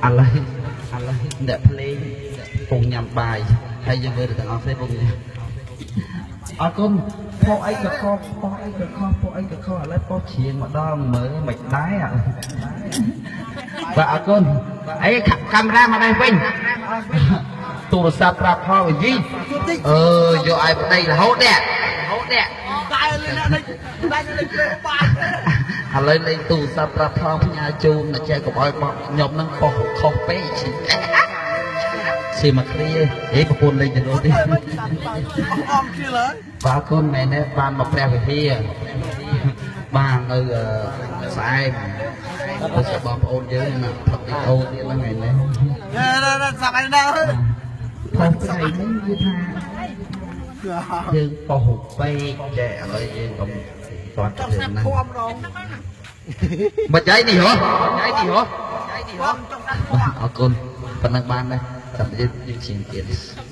ឥឡូវអ្នកភ្លេងពងញ៉ាំបាយហើយយើងមើលទាំងអស់គ្នាពងញ៉ាំអរគុណផុសអីក៏ខុសផុសអីក៏ខុសផុសអីក៏ខុសឥឡូវផុសច្រៀងម្ដងមើលមិនដែរបាទអរគុណអីកាមេរ៉ាមកដែរវិញទូរស័ព្ទប្រាប់ផងយីអឺយកឲ្យប្តីរហូតនេះរហូតនេះ តែលេងនេះតែលេងពេលបាយ ឥឡូវលេងទូរស័ព្ទប្រាប់ផងផ្ញើជូនតែចេះកុំឲ្យបកខ្ញុំនឹងប៉ុសខុសពេកស៊ីមកគ្រាហេប្រពន្ធលេងទៅនោះទេ អមគ្នាឡើយ បាទគុណមែនទេបានមកព្រះវិហារបាននៅស្អែកទៅបងប្អូនយើងណាផឹកទីអូទៀតហ្នឹងថ្ងៃនេះ ណែសាប់ឯណា ផុសថ្ងៃនេះគឺថាយើងប៉ុសពេកចេះឥឡូវយើងកុំតន់ ចង់ស្នាប់ ទៅណា ខំម្ដង មិនចៃនេះហ៎ចៃនេះហ៎ ចង់ស្នាប់ខំ អរគុណប៉ុណ្ណឹងបានដែរចាំយើងជាងទៀត។